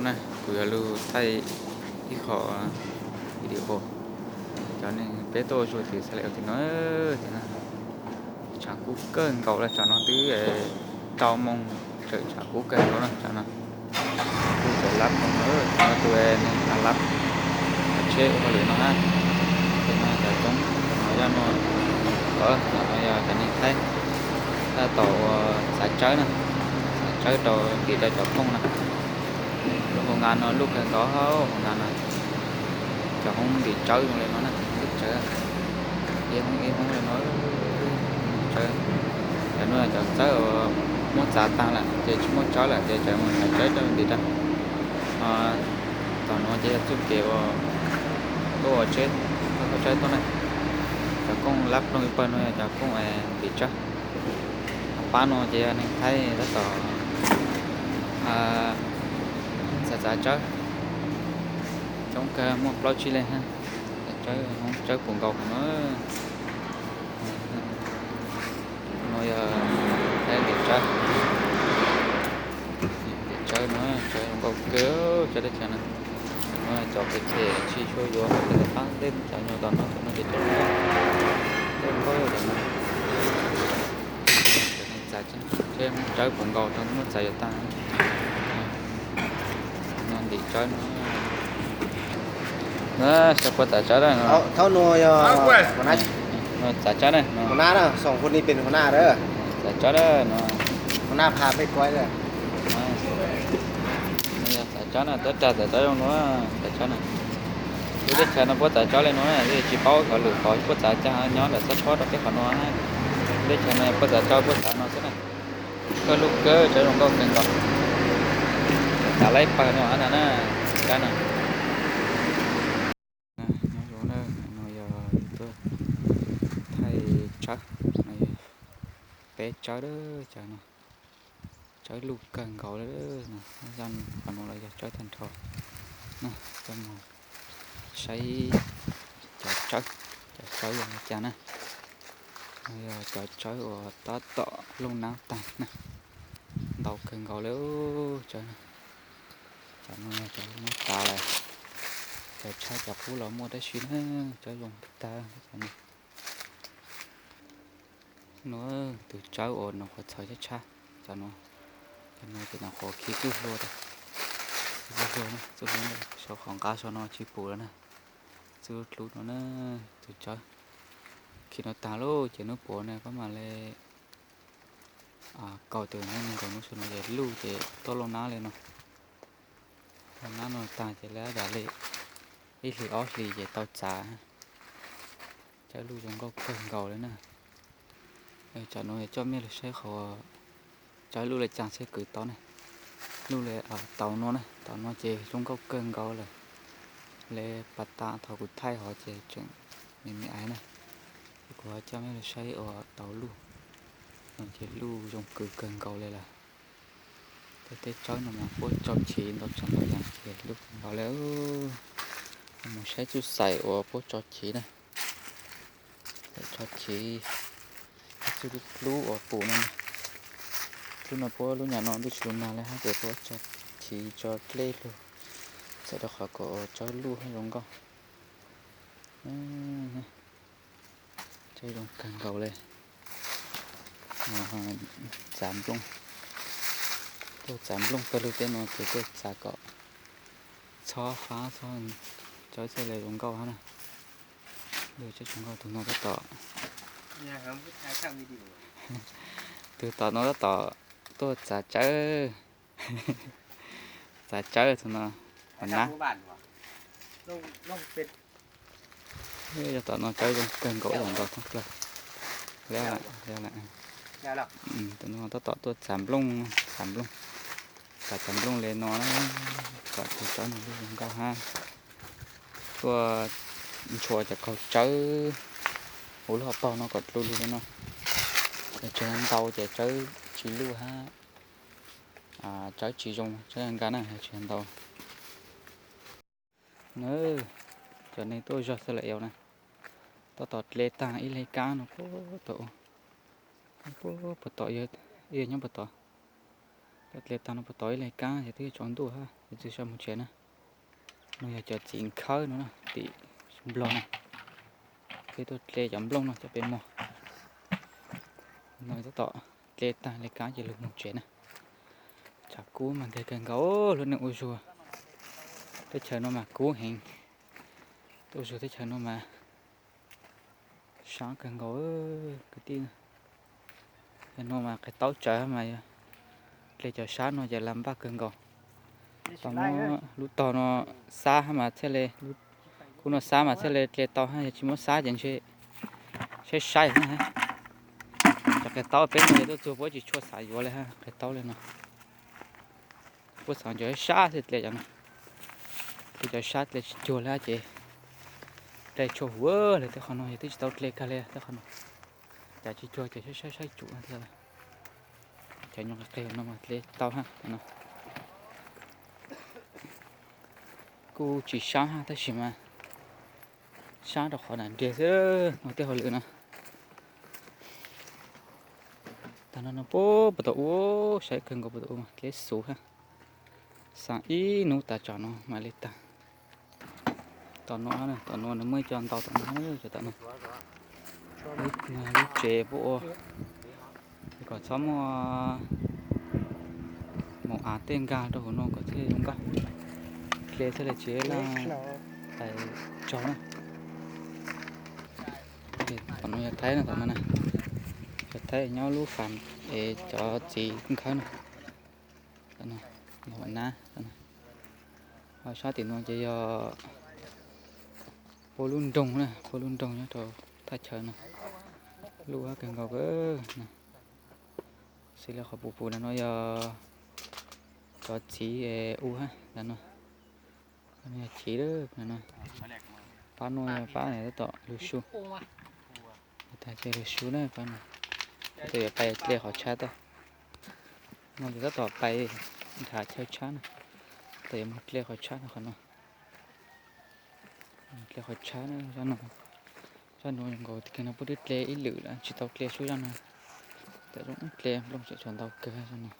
Na, kuv yuav lug thaij ib qho video, cov neeg peb tuaj ua zug tim Xas Lais Os tim no, tim no tshav kub kawg nkaus lawm, tsam no twb rau moos tseem tshav kub kawg nkaus na, tsam no kuj tseem lab no, no tus neeg lab tsheb ua hauj lwm no na. Tim no cov coob, no yog no, no yog cov neeg Thaib tab tom ua txav tsawb na, txav tsawb rau ntim rau cov kooj na. Lub hoo nkas no luj kawg nkaus, hoo nkas no cov hoob ntim tsawb zoo li no na, ntim tsawb, ib hoob ib hoob li no, tsawb. Cov no cov tsawb uas muab txav tag lawm ces tsis muaj tsawb lawm ces tseem mus txav tsawb rau ntim rau. Tom no ces yog txuj kev uas tuaj ua tsheb, thauj thauj tsawb tuaj na. Cov kooj lab ploog ib pawg no yog cov kooj ntim tsawb. Pab no ces yog neeg Thaib tab tom txav txav tsawb, coob kawg muaj plaub tsib leeg, tsawb puv nkaus no. No yog Thaib ntim tsawb, ntim tsawb no, tsawb zoo nkauj kawg, tsawb teb chaws no. No cov pem phem tsis tshua yuav, peb tau pab ntej cov nyuag tom no, tom no ces cov zoo nkauj, cov no. Txav tsawb puv nkaus rau muab txav yuav tag. No ntim tsawb no. Saib puab txav tsawb na. Thaum no yog txav tsawb na, txav tsawb na no. Yog txav tsawb na, tuab rag txav tsawb zoo no, txav tsawb na. Lub teb chaws no puab txav tsawb li no na, tsis paub xyov lwm qhov puab txav cas, nyob ntawm Xab Phob rau peb qhov no. Lub teb chaws no puab txav tsawb puab txav no xwb na. Koj lub kawg tsawb zoo nkauj kawg nkaus. Txav laib pawg no na, tsawb na. Nyob zoo na, no yog tuaj thaij tsawb, no yog peb tsawb, tsawb no, tsawb luj kawg nkaus li no. Zaj qhov no los yog tsawb tag nrho na. Coj mus saib cov tsawb, cov tsawb yog li cas na. No yog cov tsawb uas tab tom looj nab tag na, ntau kawg nkaus li tsawb na. Cov no yog cov looj nab tas lawm, cov tshaib cov qub los muaj tab sis na, tsawb zoo tag. No tus tsawb uas nyuam qhuav txhawv tshab tshab, cov no, cov no ces nyuam qhuav khi txuj hlua, txuj hlua, txuj hlua sau qhov nqab sau no tsis pum lawm na. Txuj hlua no na, tus tsawb khi no tag lauj ces hnub puav no koj mam li kaus tus neeg nkaus hnub sau no ces luj ces tuaj looj nab li no. Looj nab no tag ces lawv dam li ib hlis ob hlis ces tau txav. Tsawb luj zoo nkauj kawg nkaus li na. Tsam no coj mej lug saib qhov tsawb luj li cas xwb kwv tau ne. Luj li tau no na, tau no ces zoo nkauj kawg nkaus lawm. Li pas tas thaum kuv thaij hov ces tseem me me aiv na. Kuv ho coj mej lug saib ua tau luj no ces luj zoo kwv kawg nkaus li lawm. Tej teb tsawb no mas puab tsau chiv ntau tsav ntau yam ces luj kawg nkaus li. Mus saib txuj xaim uas puab tsau chiv na. Tsau chiv, txuj hlub uas pum no. Txuj no puab lub nyam no twb tsis lug nag li hab ces puab tsau chiv tso dlej lug, txhawm rau qhov kom tsawb luj hab zoo nkauj. Tsawb zoo kawg nkaus li. Txav nplooj, tuaj txav nplooj pawg lug tej no ces tuaj txav kom txhob fab txhob, tsawb txhaj le zoo nkauj hab na. Tsawb zoo nkauj tus no tab tom, tus tom no tab tom tuaj txav tsawb, txav tsawb tus no, hov nab. Yog tom no tsawb zoo kawg nkaus ib yam nkaus thoob plawg. Tus no tab tom tuaj txav nplooj, txav nplooj, txav txav nplooj li no na, kom tus tsawb no luj zoo nkauj hab. Tuaj ntshua cov kaug tsawb huv lub hauv paug no kom dlu lug li no. Tsawb ntau ces tsawb tsis luj hab, tsawb tsis zoo, tsawb nkag na, tsawb ntau. Na, cov neeg tuaj zog xwb lawm yau na, tab tom dle taag ib leeg kaab no puag tom, puag tom, ib yawg nyob puag tod. Tab dle taag no puag tom ib leeg kaab ces twb yuav tsaus ntuj hab. Txog sab mus tsev na. No yog cov txiv nkhawb no na, tim Nplog no. Peb tuaj tle cov nplooj no coj peb muag. No tab tom tle tag li kab ces lug mus tsev na. Tshav kub mas ntev kawg nkaus, lub neej ua zug teb chaws no mas kub heev. Tuaj ua zug teb chaws no mas sab kawg nkaus kwv tij. Yog no mas qhov taub tsawv mas yog tle cov sab no ces lam npaj kawg nkaus. Tau muab lub tog no xab mas thiaj li, kuv no xab mas thiaj li tle tau hab, yog tsis muab xab ces ntshe saib saib. Cov qhov taub peb no yog tuaj txug puab tsis tshua xav yuav li hab, qhov taub li no. Puab xav cov sab thiaj tle cov no. Tle cov sab tle tsis cuag li hab ces tle tshua huv li. Tej qhov no yog twb tsis tau tle kag li tej qhov no. Cov tsis cuag ces saib saib saib tsum thiab. Cov nyuag qis qis no mas tle tau hab no. Kuj tsis sab hab tab sis mas sab rau qhov nram nriag xwb no, tej hauj lwm no. Tag no no puag puag tom ub, saib kawg nkaus puag tom ub mas dleb xuv hab. Xaa ib hnub tas tsom no mam li tag. Tom no, tom no nws muaj ib co ntau tom no, cov tom no. Lub tsev puab ua kom txhob muaj maum av tej nkag rau hauv no kom thiaj zoo nkauj. Tle thiaj li tsis laj tais tsog na. Tom no yog Thaib no, tom no na. Cov Thaib nyob lub fam es cov txiv nkhawb no. Tom no yog Huam Nab. Ho sab tim no ces yog puab lub nroog na, puab lub nroog nyob rau thaj chaw no. Luj hab kawg nkaus kawg. Xws li qhov puv puv ntawm no yog cov txiv ua hab ntawm no. Yog chiv no. Pab no yog pab tab tom lug su. Tag ces lug su na pab no. Tab tom yuav pais tle qhov tshab tau. No ces tab tom pais nrhav chaw tshab na. Tab tom yuav mus tle qhov tshab no, qhov no. Tle qhov tshab na, zaj no, zaj no zoo nkaus tiag kawg no, puab twb tle ib lwm lawm tsis tau tle sub zaj no. Tam zoo tle nplooj tseem tshuav ntau kawg zaj no.